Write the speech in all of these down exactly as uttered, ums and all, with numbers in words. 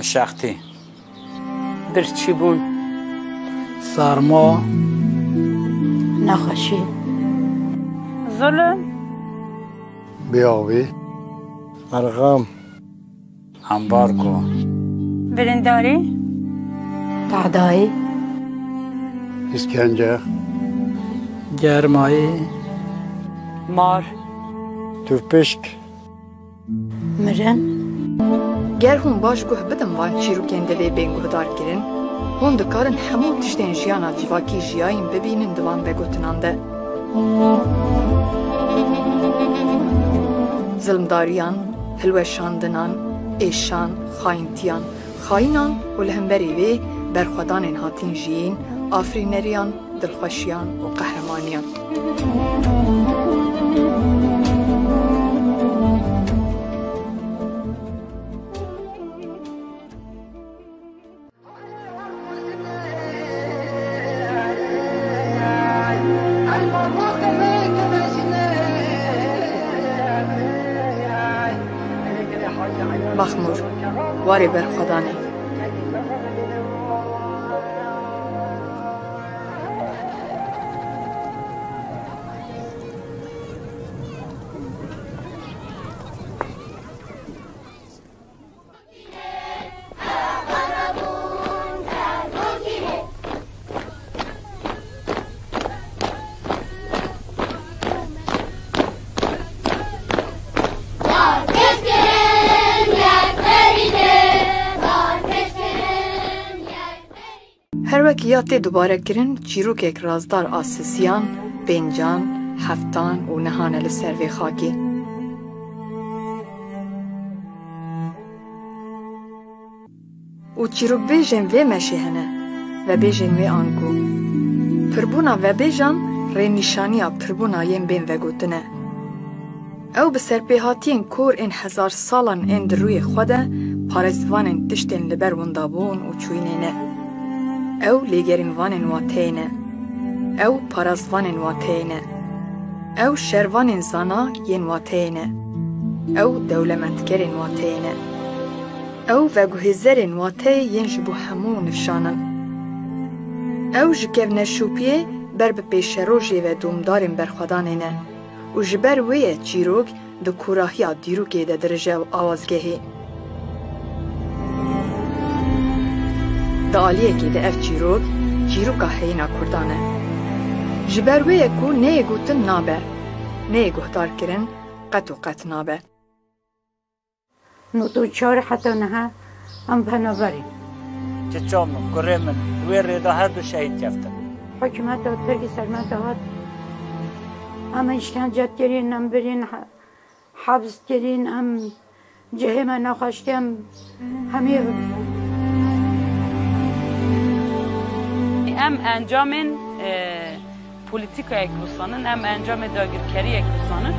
Şextî. Birçîbûn. Sarma. Nexweşî. Zulm. Bêavî. Erxam. Ambargo. Birindarî. Tehdayî. Îskence. Germayî. Mar. Tûfpişk. Mirin. Ger hûn baş guh bidin van çîrokên divê bên guhdarkirin, hûn dikarin hemû tiştên jiyana civakî jiyayîn bibînin di van vegotinan de. Zilmdariyan, hilweşandinan, êşan, xayintiyan, xayînan û li hemberî vê berxwedanên hatin jiyîn, afirîneriyan, dilxweşiyan û qehremaniyan. Baxmûr, warê berxwedanê. Her wek ya tê dubarekirin, çîrokek razdar a sisiyan, pêncan, heftan û nihan e li ser vê xakê. Û çîrokbêjên vê meşê hene, vebêjên wê anku. Pirbûna vebêjan rênîşaniya pirbûna yên bên vegotin e. Ew bi serpêhatiyên kor ên hezar salan ên di rûyê xwe de parêzvanên tiştên li ber winda bûn û çûyînê ne. Ew lêgerînvanên wateyê ne. Ew parastvanên wateyê ne. Ew şervanên zana yên wateyê ne. Ew dewlemendkerên wateyê ne. Ew veguhêzerên wateyê yên ji bo hemû nifşan in. Ew ji kevneşopiyê ber bi pêşerojê ve domdarên berxwedanê ne. Û ji ber wê ye çîrok di kûrahiya dîrokê de dirije û awazgehê. Di aliyekê de ev çîrok, çîroka heyîna Kurdan e. Ji ber wê ye ku neyê gotin nabe, neyê guhdarkirin qet û qet nabe. Nod û çar heta niha em penaber in. Çiça min, kurê min, wê rêda her du şehîd keftin. Hikûmeta Tirkî ser me dihat. Em îşkence kirîn, em birîn, he-, hebs kirîn, em cihê me nexweştiye, em hemî. Em encamên, e, polîtîkayek wisa nin, em encamê dagirkeriyek wisa nin.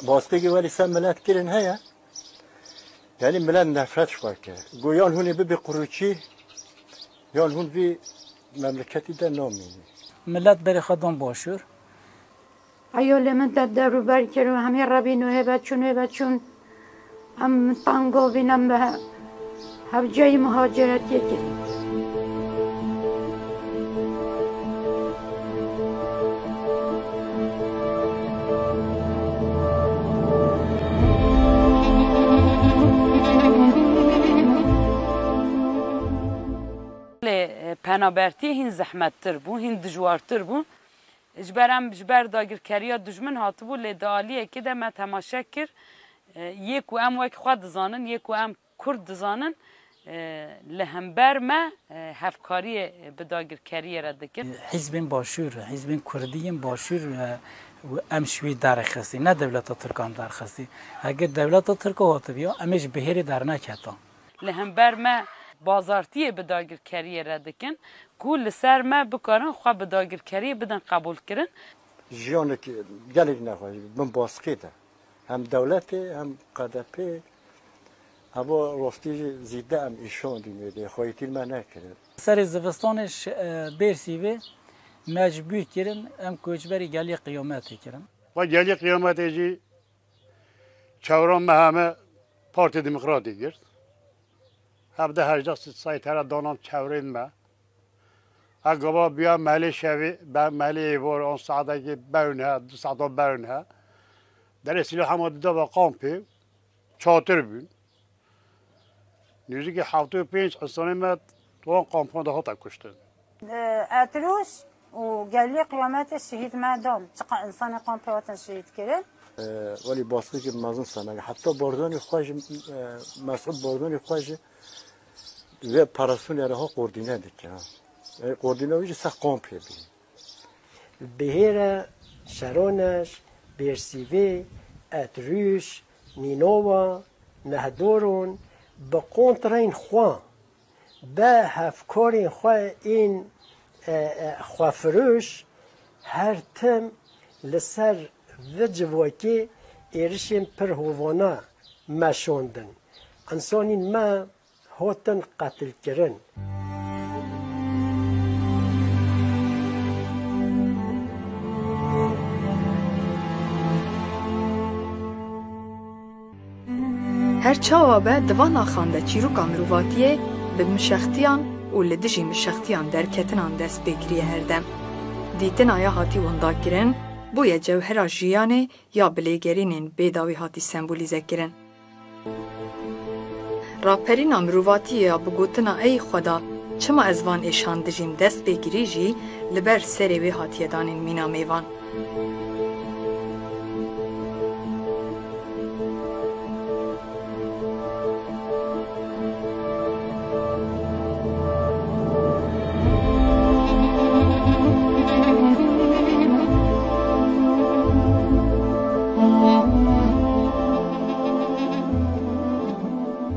Baskî wê li ser milet kirin heye. Yanî milet nefret ji xwe dike. Got yan hûn ê bibî qurûçî, yan hûn vî memleketî de namînî. Milet berê xwe dan başûr. Eyalê min te derûber kir û hemî rebîn û hê ve çûn, hê ve çûn. Em tanga vîn, em bi he-, hevceyî muhaciretê kirin. Lê, e, penabertiyê hîn zehmettir bû, hîn dijwartir bû. Ji ber em ji ber dagirkeriya dijmin hatibû, lê di aliyekê de me temaşe kir, e, yê ku em wek xwe dizanin, yê ku em Kurd dizanin, e, li hember me, e, hevkariyê bi dagirkeriyê re dikin. Hizbên Başûr, hizbên Kurdî yên Başûr, e, em ji wî derxistî, ne dewleta Tirkan derxistî. Eger dewleta Tirka hatibiya, em ê ji bihêrê derneketa. Li hember me bazartiyê bi dagirkeriyê re dikin, ku li ser me bikarin xwe bi dagirkeriyê bidin qebûlkirin. Jiyanek gelek nexweş, bin baskê de. Hem dewletê hem K D P, heva rostî jî zîde em îşandîn wê dê, xweyîtî me nekirin. Serê zivistanê ş-, e, Bêrsîvê mecbûr kirin, em koçberî gelî qiyametê kirin. Xwe gelî qiyametê jî çewra me heme Partî Demokratî girt. Hevdeh hejda saytera danan çewrên me. Ha gava biya melê şevê, be-, melê êvar an saetekê bewn he, du saeta bewn he. Derê sîlah hema dida ve kampê, çatir bûn. Nêzîkî hevtê û pênc insanê me di wan kampan de hate kuştin. Etrûş û gelî qiyametê şehîd me dan. Çiqa insanê kampê hatin şehîd kirin. Welî baskîkî mezin sene. Heta Barzanî xwe jî, e, Mesûd Barzanî xwe jî vê operasyonê re ha koordîne dike, ha. E, koordîne wî jî ser kampê bî. Bihêre, Şeroneş, Bêrsîvê, Etrûş, Nînova, Nehdoron, bi kontreyên xwe, bi hevkarên xwe ên, e, e, xwefiroş her tim li ser vi civakê êrişên pir hovane meşandin. Însanên me hatin qetilkirin. Her çawa be, di van axan de çîroka mirovatiyê bi mişextiyan û li dijî mişextiyan derketinan dest pê kiriye her dem. Dîtina ya hatî winda kirin, bûye cewhera jiyanê ya bi lêgerînên bêdawî hatî sembolîze kirin. Raperîna mirovatiyê ya bi gotina "Ey Xweda, çima ez van êşan dijîm?" dest pê kirî jî li ber serê wê hatiye danîn mîna mêvan.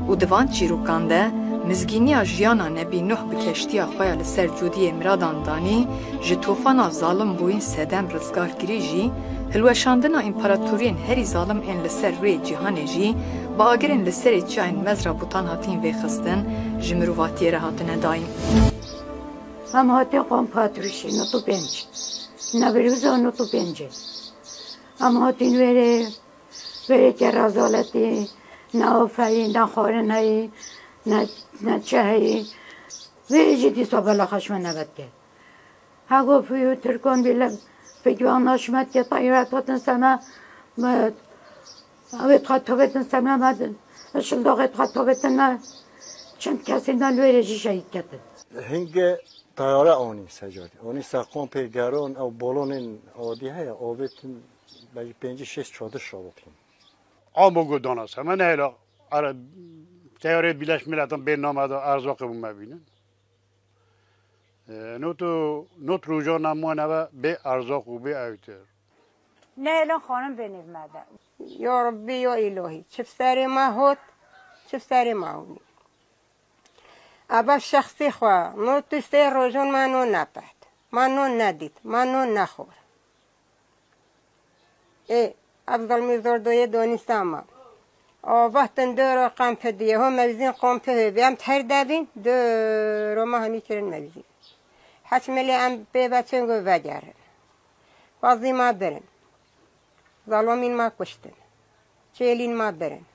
Û di van çîrokan de mizgîniya jiyana Nebî Nuh bi keştiya xwe ya li ser cûdiyê miradan danî, ji tofana zalim bûyîn sedem rizgar kirî jî, hilweşandina împaratoriyên herî zalim ên li ser rûyê cîhanê jî, bi agirên li serê çiyayên mezra bûtan hatîn vêxistin, ji mirovatiyê re hatine dayîn. Em hatin qampa Etrûşê, nod û pênc. Newrûza nod û pêncê. Em hatin wêrê, wêrê ke rezaletî, ne av heyî, ne xwarin heyî, ne, ne çi heyî. Wêrê jî dîsa bela xeşme nebet kir. Hego fûyû Tirkan bîle fik ve anlaşmet ke tayret hatin seme, me, ew ê txwe tovêtin seme me, şildaxê txwe tovêtin me, çend kesên me li wêrê jî şehîd ketin. Hingê tayare anî secarî. Anî ser kampê geran ew balonên adî heye, avêtin belkî pêncî şêst çadir şawitîn. Abo go dana seme nehêla, are, teyarê Birleşmiş Millet'in bên name da erzaqê bû me bînin. E, not û, not rojana ma nebe bê erzaq û bê ewtir. Nehêlin xanim bê nêv me de. Ya Rabbî, ya Îlahî, çi bi serê me hat, çi bi serê me hûnî. Eva şexsî xwe, not û sê rojan me non nepiht, me non nedît, me non nexwar. Ê, ev zilmî zor doyê donîsta me. Ava tindora qempê diye, ho mevzîn qempê hêvî, em her devîn, dora me hemî kirin mevzîn. Heç milê em pê ve çêngo vegerin. Xwazî me birin. Zalimîn me kuştin. Çêlîn me birin.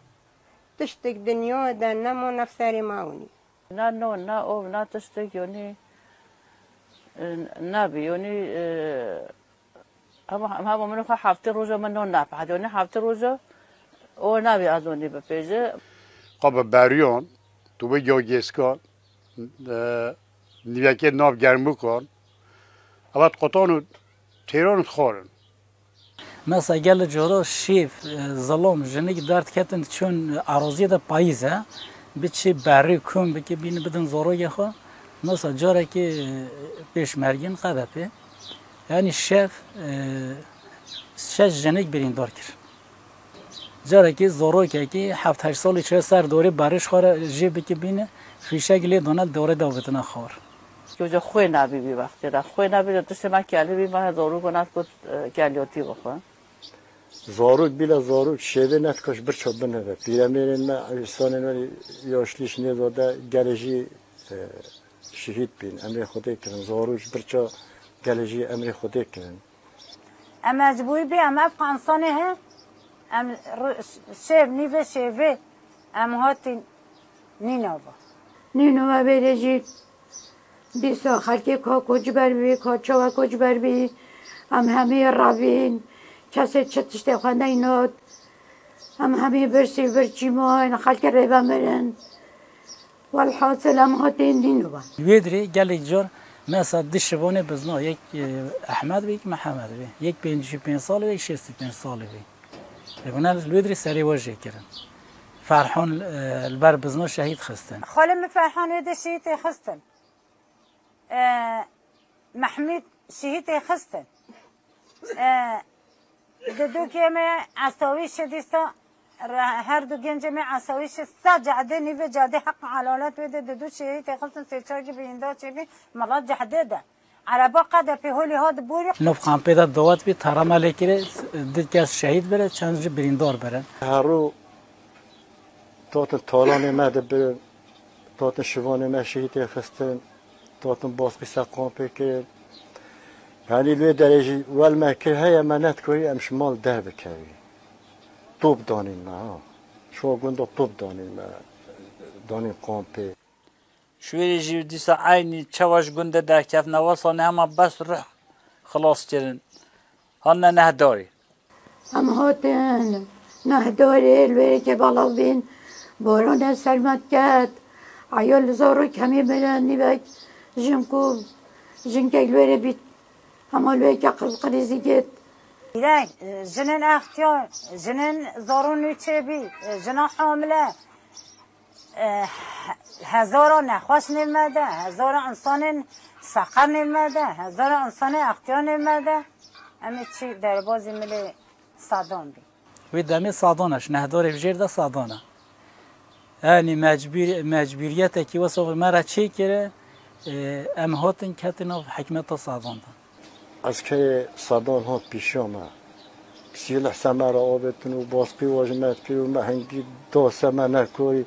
Tiştik dinya de nemo nefserê me hûnî. Na non, na ov, na tiştik, yonî, e, nabî, yonî, e, Hema, hema min xwe heftê roja min non napihad. Yonî heftê roja o nabî ez onî bipêje. Qa bi beriyan, tu bi gagêskan, e, nîvekê nav germûkan, evat qutan û têran û dixwarin. Mesela gel cara şêf, e, zilam, jinik derdketin çûn eraziyê de payîz e, biçî berî kom bike bîni bidin zorogê xwe. Mesela carekê, e, pêşmergên qedepê. Yanî şev, e, şeş jinik birîndar kir. Carekî zorokekî heft heşt salî çûye ser dorê berê ji xwe re jê bike bîne, fîşek lê dane dorê de avêtine xwar. Kewca xwê nabî vî wextê de. Xwê nabî de tiştê me kelî bî, me zorû got, got, e, kelyotî bixwe. Zarok bîle zarok şêvê nedikar ji birça binive. Pîremêrên me, însanên me yaşlî ji nêza de gelê jî, e, şehîd bîn. Emrê Xwedê kirin. Zarok ji birça gelê jî emrê Xwedê kirin. Em mecbûr bî, em ev qansanê he, em ru-, şêv, nîvê şêvê em hatin Nînova. Nînova vêrê jî dîsa xelkê ka koçber bî, ka çawa koçber bî, em hemî rabîn, kesê çi tiştê xwe neynot, em hemî birsî birçî mayên, xelkê rêve mirin. Welhasil em hatin Nînova. Li wê dirê gelek car mesela di şivanê bizna, yek, e, Ehmed bê, yek Mihemed bê, yek pêncî û pênc salî bê, yek şêst û pênc salî bê. Ê, hûn li wê dirê serê we jê kirin. Ferhan, e, li ber bizna şehîd xistin. Xalê min Ferhan wê de şehîd tê xistin. E, Mehmûd şehîd tê xistin. E, didûkê me esawî şidîsta, re-, her du gencê me esawî şi sa cadê, nîvê cadê heq elalet wê de didû şehîd tê xistin, sê çar kî birîndar çêbî, mala cadê de. Ereba qede pê holî hat borî. Nov kampê de dawet bî, tarama lê kirê, du kes şehîd bire, çend jî birîndar bire. Herû totin talanê me dibirin, totin şivanê me şehîdê xistin, totin baskî ser kampê kirin. Yanî li wê derê jî wel me kir heye me nedikarî em ji mal derbikevî. Top danîn me ha. Şo gunda top danîn me. Danîn kampê. Ji wê re jî dîsa eynî çawa ji gundê derkevne, wesa ne hema bes ruh xilas kirin. Hanine nehdarî. Em hatin nehdarê li wê yekê belav bîn, boranê ser me diket. Eya li zarok hemî mirin, nîvek jin ku jinkek li wê rê bît, hema li wê yekê qil qilîzî gît. Îrek, jinên extiyar, jinên zarû nû çêbî, jina hamile. Eh, hezara nexweş nêv me de, hezara insanên seqer nêv me de, hezara insanê extiya nêv me de. Em ê çi derbazî milê Sadan bî. Wê demê Sadan e, ji nehdarê bi jêr de Sadan e. Yanî mecbûr-, mecbûriyetekî wesa me re çêkire, eh, em hatin ketin nav hikmeta Sadan de. Eskerê Sadan hat pîşiya me. Sîleh se me re avêtin û baskî wa ji me dikir û me hingî da se me nekorî.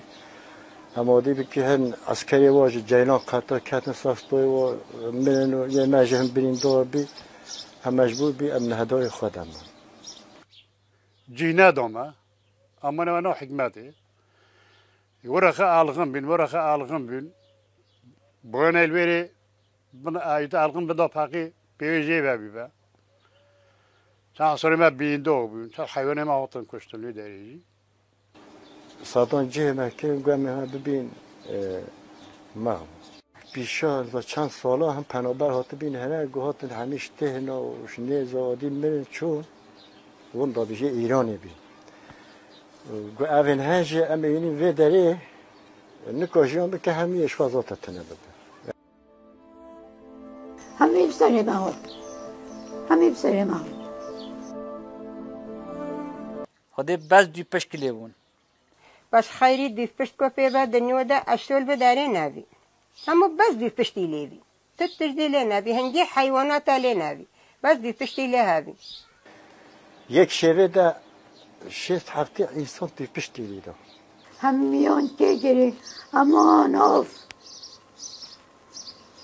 Em adî bikî hin eskerê wa ji Ceylan qeta ketin ser stoyê wa mirin û yê me ji hin birîndar bî. Em mecbûr bî em nehdarê xwe de me. Cîh neda me. Em ne wena hikmetê. Were xe elxin bîn, were xe elxin bîn. Boyanê li wêrê bin, ayî te elxin bin da peqî pêwê jê ve bîbe. Çend serê me bînda bûn, çend heywanê me hatin kuştin li derê jî. Sadan cihê me kirin, guhê me bibîn, e, mexm. Pîşa za çend sala him penaber hatibîn hene, gu hatin hemî ji Têhna û ji nêza adî mirin çûn, winda bijê Îranê bî. Gu evên he jî em ê yînî vê derê nika jiyan bike hemî ê ji xwe zata tune bibe. Hemî bi serê me hat. Hemî bi serê me hat. Xwedê bes dû pişt kilê bûn. Bes xeyrî dû pişt ku pê ve dinyû de eşol bi derê nevî. Hemû bes dû piştî lêvî. Tu tiştî lê nebî, hingî heywanata lê nebî. Bes dû piştî lê hebî. Yek şevê de şêst heftê însan dû piştî lê de. Hemiyan têgirî, eman av.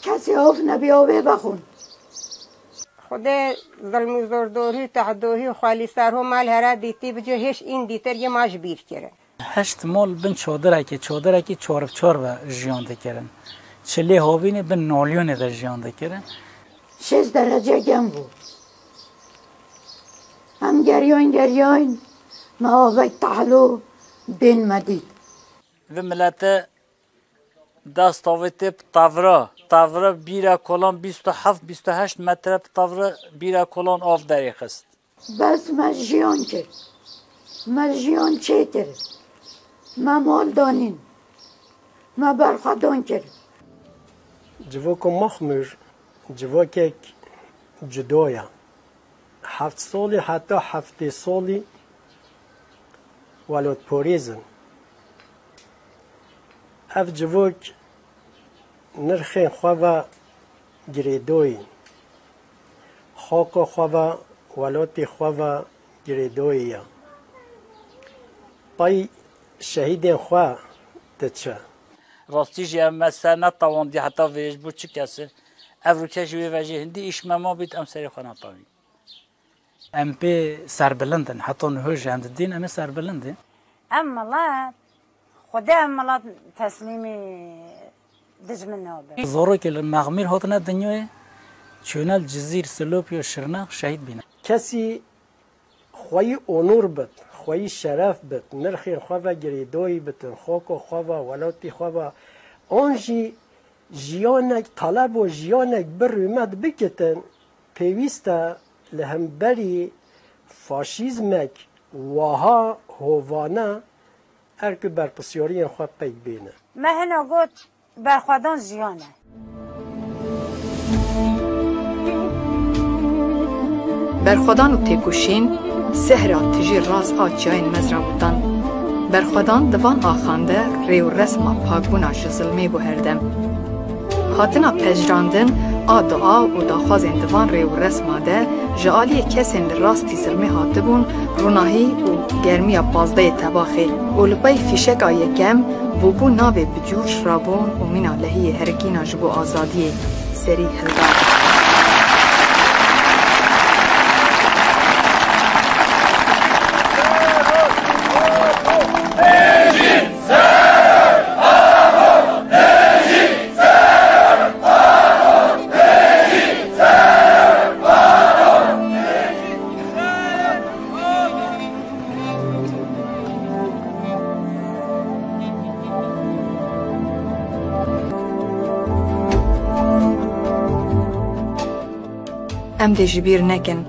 Kesê av nebî, avê vexwin. Xwedê zilm û zordarî, tehdohî, xwelî ser ho mal here dîtî, bi cihêş în dîtir yê ma ji bîr kirin. Heşt mal bin çadirekê, çadirekî çar bi çar ve jiyan dikirin. Çilê havînê bin nalyonê de jiyan dikirin. Şêst derece germ bû. Em geriyan geriyan, me avek tehlo bên me dît. Vi milete dest avêtê bi tevra, tevra bîra kolan bîst û heft, bîst û heşt metre bi tevra bîra kolan av derêxist. Bes me jiyan kir. Me jiyan çêkir. Me mal danîn. Me berxwedan kir. Civaka Mexmûr civakek cuda ye. Heft salî heta heftê salî welatparêz in. Ev civak nirxên xwe ve girêdayî, xaka xwe ve, welatê xwe ve Girêdoyê ya. Pay şehîdên xwe diçe. Rastî jî em me ser netewandî heta vê ji bo çi kesi. Ev rûke ji wê ve jî hindî îş me mabît, em serê xwe netewîn. Em pê serbilind in. Heta niho jî em didîn, em ê serbilind in. Em milet, Xwedê em milet teslîmî dijmin nabe. Zarokê li Mexmîr hatine dinyayê, çûne li Cizîr, Silopî û Şirnex şehîd bîne. Kesî xweyî onûr bit, xweyî şeref bit, nirxên xwe ve girêdayî bitin, xaka xwe ve, welatî xwe ve, an jî jiyanek, talebo jiyanek bi rûmet bikitin, pêwîst e li hemberî faşîzmek wiha hovane erk û berpirsiyariyên xwe peyk bêne. Me hina got, berxwedan jiyan e. Berxwedan û têkoşîn, sehra tijî raz a çiyayên mezra botan. Berxwedan di van axan de rê û resma pakbûna ji zilmê bû herdem. Hatina pejirandin a dua û daxwazên di van rê û resma de ji aliyê kesên li rastî zilmê hatibûn, ronahî û germiya pazdehê tebaxê û li pey fîşeka yekem bûbû navê bi coş rabûn û mîna lehiyê herikîna ji bo azadiyê serî hilda. Em dê ji bîr nekin,